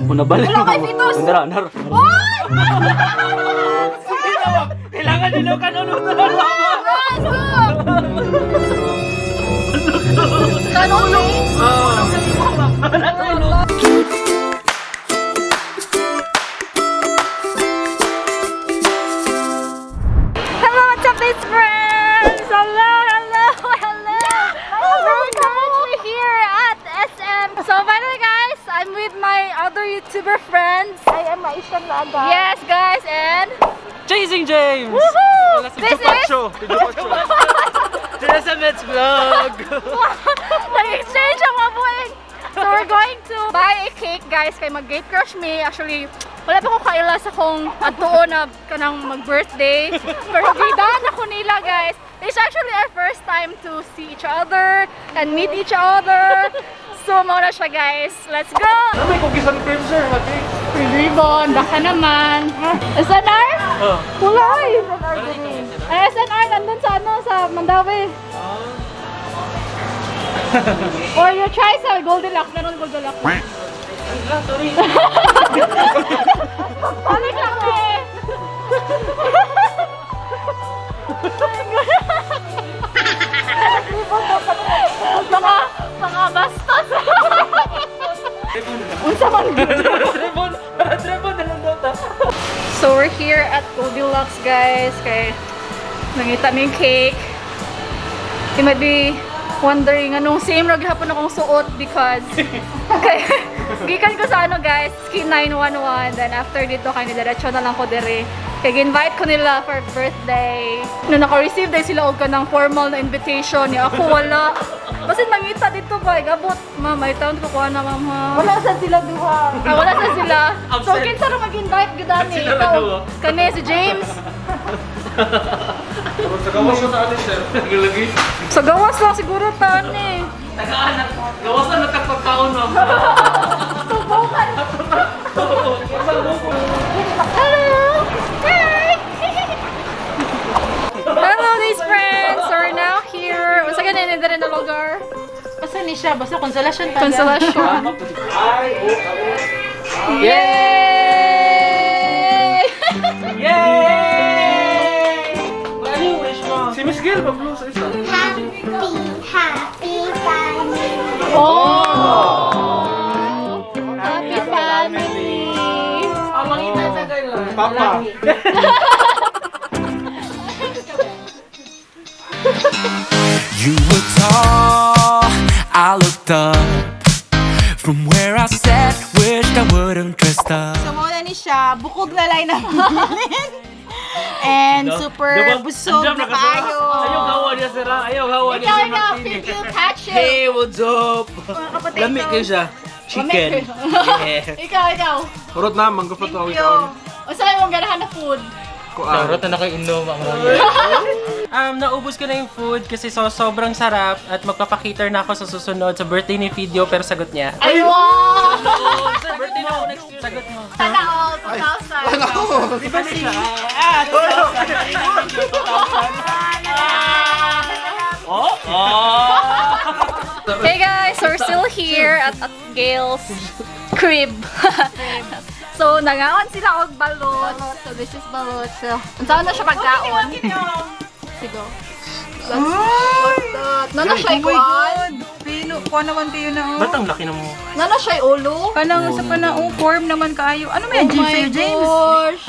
Una balik. Wala kay Vitos. Nara, nara. Oy! Kailangan nila ka nun. Let's go! Kanulo? Hello, what's up, best friends? Hello, hello, hello. We're currently here at SM. So finally, guys, I'm with my other YouTuber friends. I am Maisha Laga. Yes, guys, and Chasing James! woohoo! This is Teresa Mets Vlog! Nag-exchange ang mga buwing. So we're going to buy a cake, guys, kay mag-gate crush me. Actually, wala pa ko kaila sa kong adtuon na kanang mag-birthday. Pero gidaan ako nila, guys. It's actually our first time to see each other and meet each other. So, mao na siya, guys. Let's go! Ano may cookies and cream, sir? Mati. Ribbon, baka naman. SNR? Oh. Wala eh. Ay, SNR, nandun sa ano, sa Mandawi. Or you try sa Goldilocks. Meron Goldilocks. Sorry. Balik lang eh. Mga bastos. Unsa man gyud? Trebon! Trebon na lang daw ta. So we're here at Goldilocks, guys. Kay nangita mi yung cake. You might be wondering anong same ra gihapon akong suot because kay gikan ko sa ano, guys, Ski 911, then after dito kay nidiretso na lang ko diri. Kay invite ko nila for birthday. No naka-receive dahil sila og kanang formal na invitation ni ako wala. Basin mangita dito ba, gabot. Ma'am, ay taon ko kuha na, ma'am, ha. Wala sa sila duha. Ah, wala sa sila. So, Absent. kinsa ra mag-invite gyud ani? Sila ra Ikaw, duha. kani si James. Sa gawas na tayo, sir. Naglagi. Sa gawas lang siguro tani. Tagaan na. Gawas na natagpagkaon, ma'am. Tubukan. Hello. Hi. Hello, these friends. So we're now here. Unsa gani ni diri na lugar? Basta ni siya, basta konsolasyon pa. Consolation. Yay! Yay! Ano yung wish mo? Si Miss Gail, pablo sa isa. Happy, happy family. Oh! Happy family. Ah, mangita sa gano'n. Papa. You were tall, I looked up from where I sat, wished I wouldn't dressed up. So mao na ni siya, bukog na lang na bilin. And super busog na kaayo. Ayaw gawa niya, sir. Ah. Ayaw gawa niya, Ikaw sir ikaw, Martini. Fidel Patrick. Hey, what's up? Mga kapotato. Lami kayo siya. Chicken. Yeah. Ikaw, ikaw. Hurot na, manggap na Thank tawag you. Unsa imong ganahan na food? Kuan. Charot na kayo inom ang Naubos ko na yung food kasi so, sobrang sarap at magpapakiter na ako sa susunod sa birthday ni Fidio, pero sagot niya. Ay, wow! Sir, birthday na ako next year. Sagot mo. Sana all, 2,000. Di ba siya? Ah, 2,000. Oh! Oh! Hey guys, so we're still here at Gail's crib. So, nangaon sila og balot. So, this is balot. So, unsa na siya pagkaon? Sige. What's that? Nana siya Oh my kuan? God. Pino, kuha naman kayo na oh. Ba't ang laki ng Nana siya ulo? Kanang sa pana oh, form naman kaayo. Ano may Oh James my sa'yo, James? gosh.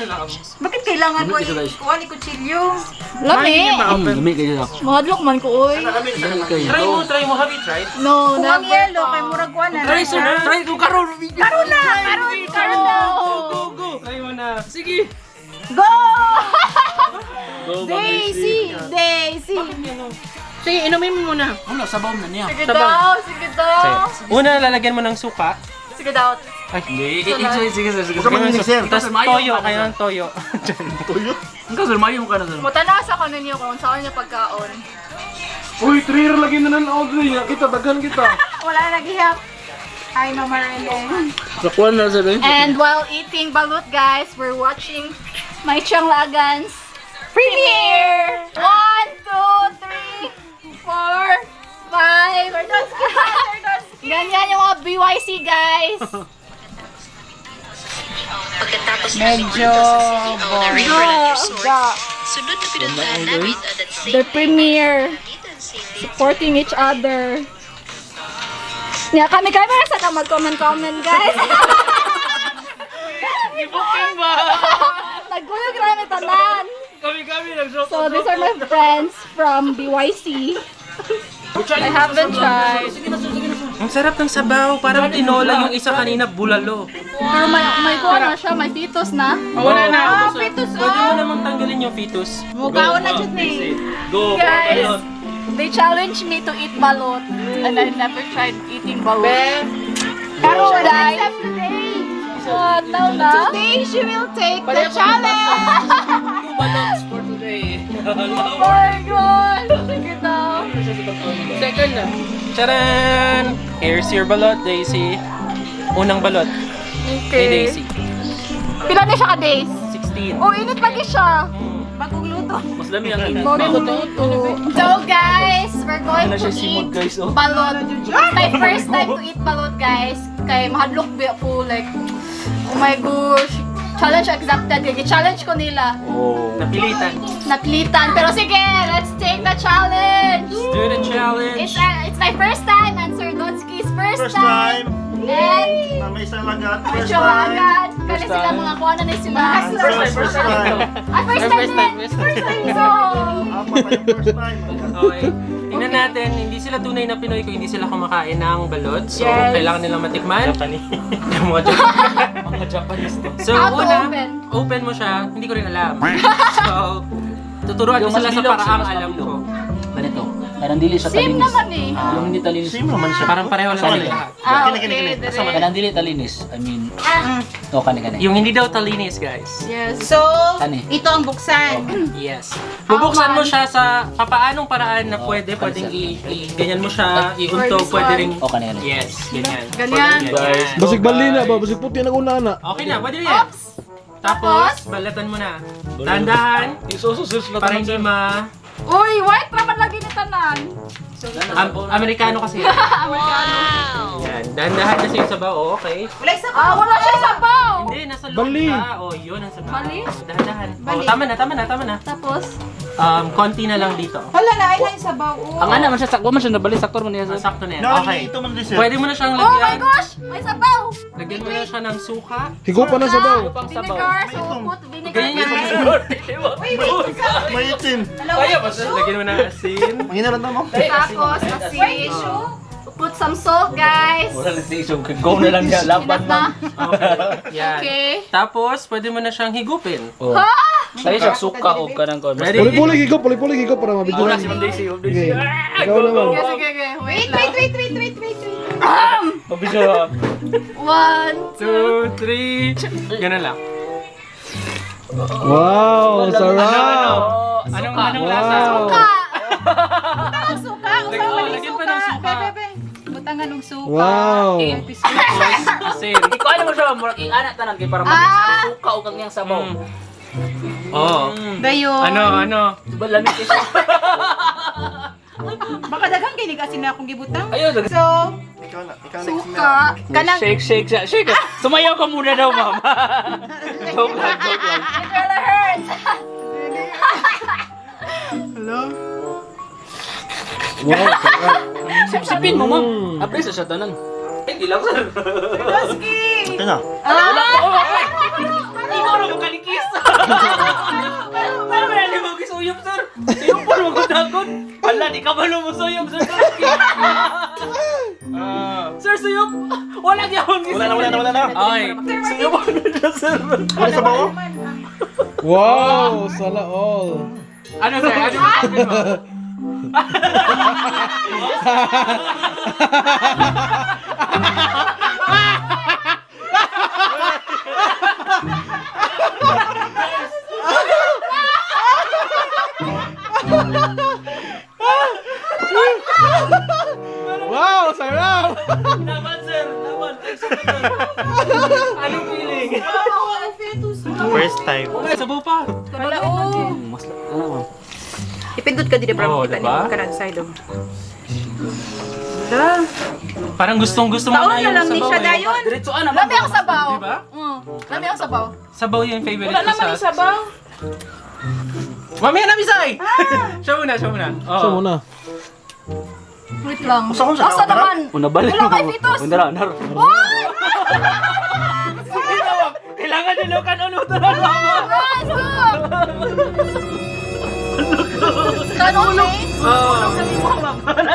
Bakit kailangan mo kuha ni kutsilyo? Lami. Lami kayo siya. Mahadlok man ko, oy. Lami kayo. Try mo, try mo. Have you tried? No, Kung ang never yellow pa. kay murag kuha na. Try, sir. Try ko karon. Karon na, karon, karon na. Go, go. Try mo na. Sige. Go! Go, Daisy, Daisy. Sige, inumin mo muna. Wala, sabaw na niya. Sige daw, sige daw. Una, lalagyan mo ng suka. Sige daw. Ay, Hindi. Sige, sige, sir. Sige, Huwag ka manginig, sir. Tapos toyo, kaya ng toyo. Tuyo? Ang sir, mayo mo ka na, sir. Mutanaw sa ko ninyo kung saan niya pagkaon. Uy, 3 year lagi na nanood niya. Kita, daghan kita. Wala na naghihap. Hi, Mama Rene. Sa kuwan na, sir. Eh. And while eating balut, guys, we're watching My Chang Lagans premiere! One, two, three, four, five. Ganyan yung mga BYC, guys. Medyo Ga. The premiere. Supporting each other. Nya kami kami sa ka mag-comment-comment, guys. Booking ba? Nagkuyog rami tanan. Kami-kami nag-show. So these are my friends from BYC. I haven't tried. Ang sarap ng sabaw. Parang tinola yung isa kanina, bulalo. Pero may kuha na siya, may fetus na. Oh, wala na. Ah, fetus Pwede mo oh. namang tanggalin yung fetus. Mukaon na jud ni. Go, Guys, they challenged me to eat balot and I never tried eating balot. Pero Should I? except today. What? Now na? Today she will take the challenge. Two balots for today. Oh my God! Sige na. Second na. Charan! Here's your balot, Daisy. Unang balot ni Okay. Daisy. Pila na siya ka days? 16. Oh, init lagi siya. Bagong luto. Mas lami ang init. Bagong luto. So guys, we're going Ano to siya simot, eat guys, oh. balot. It's my first time to eat balot, guys. Kay mahadlok ba ko, like, oh my gosh. Challenge accepted. Kaya challenge ko nila. Oh. Napilitan. Napilitan. Pero sige, let's take the challenge. Do the challenge. It's my first time and Sir Donsky's first, First time. And Na may isang lagat. First medyo time. agad. Kaya sila mga kuha na sila. First, first time. Ah, first time din. First time. So, Apat na yung first time. Okay. Tingnan natin, hindi sila tunay na Pinoy kung hindi sila kumakain ng balot. So, Yes. kailangan nilang matikman. Japanese. Mga Japanese. Mga Japanese to. So, How to una, open? open mo siya. Hindi ko rin alam. So, tuturuan ko Yung mas sila sa bilog siya, paraang mas alam ko. mabilog. Ganito. Parang dili siya same talinis. naman eh. Yung hindi talinis. Same naman siya. Parang pareho lang Sama sila ni. lahat. Ah, Kini, kini, okay. kini. Dire. Asama Kanang dili talinis. I mean, oh, kani kani. Yung hindi daw talinis, guys. Yes. So, Ano eh? ito ang buksan. Yes. Bubuksan mo siya sa papaanong paraan na Oh, pwede. Pwedeng cancel. ganyan mo siya, iuntog, Or this pwede one. rin. Oh, kani kani. Yes, ganyan. Ganyan. Ganyan. Basig bali na ba? Basig puti na una na. Okay na, pwede na yan. Oops! Tapos, balatan mo na. Tandaan, para hindi ma... Uy, white raman lagi ni tanan. Amerikano kasi. Yan. Amerikano. Yan. Dahan-dahan kasi yung sabaw. Oh, okay. Wala isa Ah, wala siya sabaw. Hindi, nasa loob Bali. siya. Oh, yun ang sabaw. Bali? Dahan-dahan. Oh, Bali. tama na, tama na, tama na. Tapos, Konti na lang dito. Wala na, ay na yung sabaw. Oh. Ang ana man siya sakto man siya nabali sakto man niya Ah, sir. sakto na yan. No, Okay. ito man dessert. Pwede mo na siyang oh my lagyan. gosh! May sabaw! Lagyan mo na siya ng suka. Higupa na sabaw. Pang sabaw. Vinegar, so put vinegar. Ganyan yan. Wait, wait, isa. May itim. Kaya ba? Lagyan mo na asin. Mahina lang tamo. Tapos, asin. Put some salt, guys. Wala na siya go na lang niya laban Enough na. man. Okay. Yan. Okay. Tapos, pwede mo na siyang higupin. Oh. Sayo siya suka og kanang kon. Ready? Puli-puli higop, puli-puli higop para Una mabidyohan. si Ma'am Daisy, Ma'am Daisy. Okay. Ikaw naman. Okay, sige, sige. Wait Wait, lang. wait, wait, wait, wait, wait, wait. Mabidyo. One, 2, 3. Ganun lang. Wow, Ano, ano? sarap. Anong lasa? Wow. ka. Butang ang suka. Usa Lagyan- man lagyan pa suka. ng suka. Be, be, be. Butangan og suka. Wow. Tapos, asin. Ikaw ano mo siya murag iana tanan kay para Ah! suka og ang iyang sabaw. Oh. Dayon. Ano, ano? Diba lamig kay siya? Baka daghang kinig asin na akong gibutang. Ayun, So, Ikaw na, ikaw next Suka. kanang Shake, shake, shake, shake. Sumayaw ka muna daw, ma'am. Joke lang, joke lang. It really hurts. Wow, sarap. Sipsipin mo, ma'am. Apres sa siya tanan. Ay, ilang sir. Doski. Ito na. Wala pa. Oh, ay! Ikaw na mo kalikis. Para wala ni mo gisuyop, sir. Suyop po mo gudagod. Hala, di ka ba mo suyop, sir? Sir, suyop. Wala gyapon Wala na, wala na, wala na. Okay. Suyop po na siya, sir. Wala sa bawo? Wow, sana all. Ano, sir? Ano masabi mo? Wow, sarap. Laban, sir. Laban. Ay, sir. Anong feeling? First time. Sabaw pa. Wala, oh. Mas ano? Ipindot ka dito para Oo, makita diba? nimo kanang side oh. Wala. Parang gustong gusto mo Taon na na yung lang ni sabaw siya eh. dayon. Diretso ana, Lami ang sabaw. Diba? Mm. Lami Lami ang sabaw. Sabaw yung favorite Wala ko naman sa... yung sabaw. Mamaya na, Misay! Siya muna, siya muna. Oo. Siya muna. Wait lang. Usa ko sa Asa tara. naman? Una balik. Wala kay Vitos. Una ra, nar. Uy! Kailangan nilukan ano talaga. Guys, look! Kanon eh? Oo.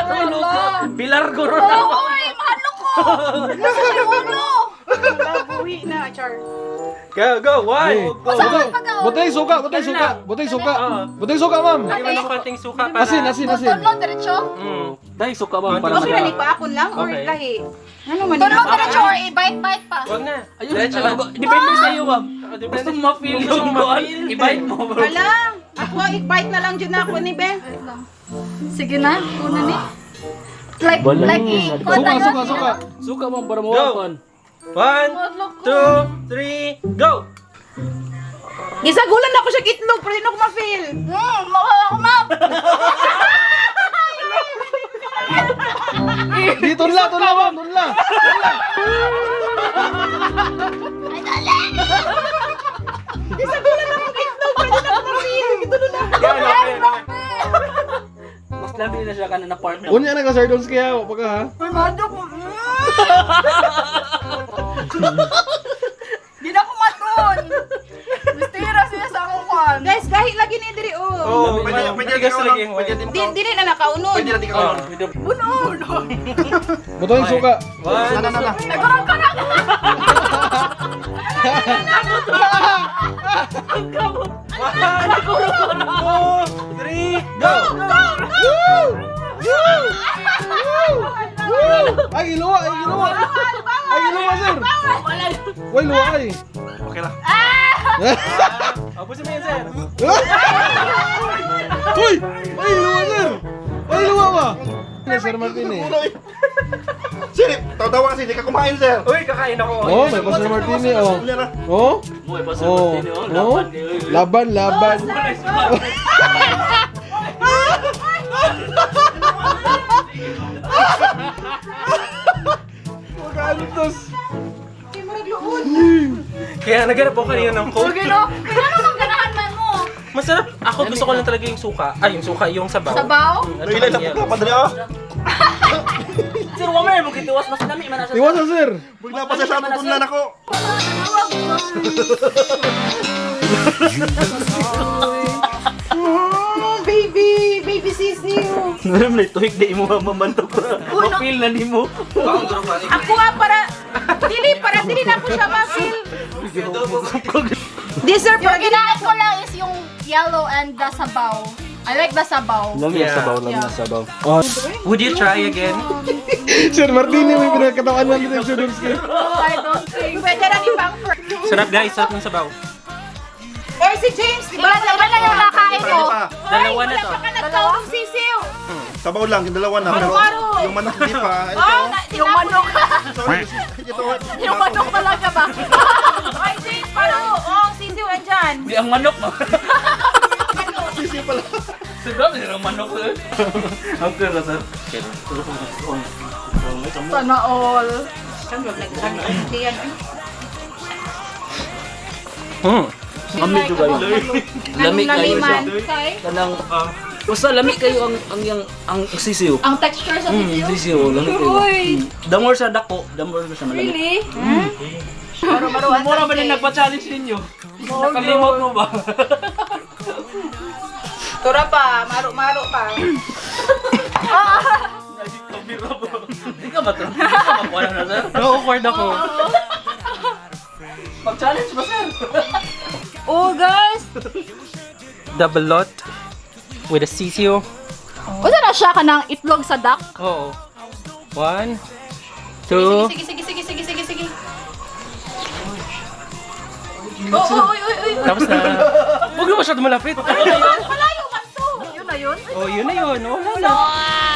Wala. Pilar ko ron. Uy, mahalo ko! Nasa may ulo! Buhi na, char. Go, go! One! Hey. Saan pagkaon? Butay suka, butay suka, butay suka. Oo. Butay suka, ma'am. Lagyan mo ng konting suka para... Asin, asin, asin. Tunlong diretso? Mm. Dai suka ba para Okay na ni pa akon lang or Okay. lahi? Ano man Tunlong diretso or i-bite-bite pa? Wag na. Ayun, Diretso lang. Depende sa iyo, ma'am. Gusto mo ma-feel Gusto yung mo goal, ma-feel. i-bite mo, bro. Wala. Ako, i-bite na lang dyan ako ni Be. Sige na, kuna ni. Like, like, i- Suka, suka, suka. Suka ma'am para Go. mawakan. One, Mahalo ko. two, three, go! Gisagulan ako siya itlog pero hindi ko ma-feel. Mawawa ko, ma'am! Di, tunla, tunla, ma'am, tunla. Gisagulan ako itlog pero hindi ako ma-feel. Gitulo na. Yan, okay, okay. Mas labi na siya kanan na partner. Unya na ka, Sir Dons, kaya pagka ha. Uy, mahalo ko. Di na ako matun! Mistira siya sa akong kwan. Guys, gahi lagi ni diri oh. Oo, Pwede, pwede matigas ka talaga yung Pwede white. din Di ka. dili na nakaunon. Pwede na di ka kaunon. Uno! Butay suka. One, Na, na, na. Nagkurang ka na! one, two, three, go! Woo! Woo! Woo! Woo! Ay, iluwa, ay, iluwa. Ay, iluwa, sir. Uy, luwa ay. Okay lang. Ubusin mo yan, sir. Uy! Ay, iluwa, sir. Ay, iluwa ba? Ano, Sir Martin eh. Sir, tawa-tawa kasi hindi ka kumain, sir. Uy, kakain ako. Oh, may pa Sir Martini oh. Unya na. Oh? Mo pa sir Oh. Martini, oh. Oh. Laban kayo. Laban, laban. Magkaantos. Kaya naghanap ako kanina ng coke. Sige no? Kaya naman ganahan man mo? Masarap. Ako gusto ko lang talaga yung suka. Ay, yung suka, yung sabaw. Sabaw? At Dahil saka lang yung sa padre oh. Sir, wa man mo kituwas mas lami man na siya. Iwasan, sir. Bigla pa sir sa tutunan ako. Baby, baby sisiw. Naram na tuhig di mo mamantok ra. Ma-feel na nimo. Ako nga para dili para dili na ako siya ma-feel. Di sir, Yung para dili ginain ko lang is yung yellow and the sabaw. I like the sabaw. Lami ang sabaw, lami ang sabaw. Would you try again? Sir Martini, may pinagkatawan lang dito, Sir Donsky. I don't think. pwede ra ipang Sarap guys, sarap ng sabaw. Or si James, di ba? Iba lang yung nakain ko. Pa. Dalawa na Wala to. pa ka nagkaon sisiw. Sabaw lang, yung dalawa na. Pero Maro-maro. yung manok hindi pa. Ito. Oh, na, Yung manok. Sorry. Ito. Yung manok talaga ba? Ay, James, paro. Oh, sisiw andyan. Di ang manok mo. Sisi pala. Sir, grabe ang manok sir. Okay ra sir. Sana all. Hmm. Lami jud kayo. Lami kayo siya. Okay. Kanang basta lami kayo ang yang ang sisiw. Ang texture sa sisiw? Sisiw, lami kayo. Uy. The more siya dako, the more siya malami. Really? Maro-maro Mura ba din nagpa-challenge ninyo? Nakalimot mo ba? Tura pa, maro-maro pa. Di ka ba ito? Di ka makuha na sir? Na-awkward ako. Pag-challenge ba sir? Oh, guys! Double lot with a sisiyo. Unsa na siya kanang itlog sa duck? Oo. One, two, Sige, sige, sige, sige, sige, sige. Oh, oh, oy, oy, oy. tapos na. Huwag na masyado malapit. Malayo man to. Yun na yun. Oh, yun na yun. Wala na.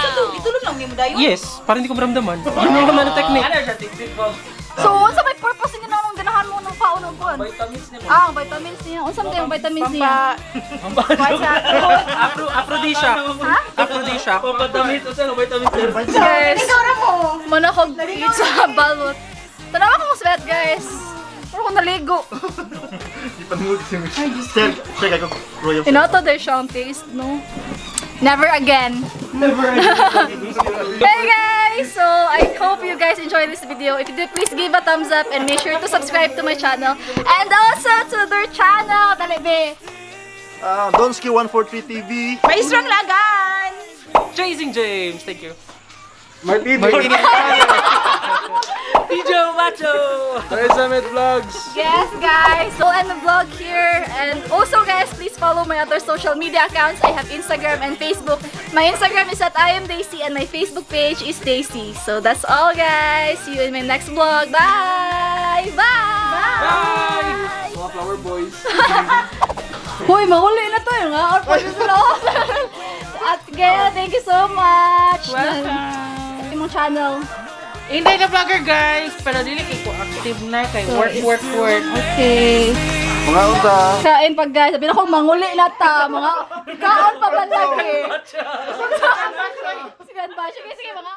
Sa to, gitulog lang ni mo dayon. Yes, parang hindi ko maramdaman. Yun yung naman ang technique. Ano siya? Tik-tik ba? So, unsa may purpose niya nang ganahan mo ng paon og kuan? Vitamins niya. Ah, ang vitamins niya. Unsa man yung vitamins niya? Afro, aphrodisiac. Aphrodisiac. Pampatamit. O sir, vitamins sir. Guys, manakog pizza balot. Tanawa kong sweat, guys. Pero ko naligo. Di pa nung Sir, sir, kay ko royal. Inato dahil siyang taste, no? Never again. Never again. Hey guys! So, I hope you guys enjoyed this video. If you did, please give a thumbs up and make sure to subscribe to my channel. And also to their channel! Dali, be! Ah, Donski 143 TV. Maestrang Lagan! Chasing James, thank you. Martini. Pijo Macho! Summit Vlogs. Yes, guys! We'll end the vlog here. And also, guys, please follow my other social media accounts. I have Instagram and Facebook. My Instagram is @IamDaisy and my Facebook page is Daisy. So that's all, guys. See you in my next vlog. Bye! Bye! Bye! Mga flower boys. Hoy, mahuli na to yung nga. Or pa sila. At Gail, thank you so much. Welcome. Imong channel. Hindi na vlogger guys, pero dili kay ko active na kay work work work. Okay. Mga unta. Kain pag guys. Sabi na ko, manguli na ta. Mga kaon pa ba lagi? Sige, ba? Sige, sige, mga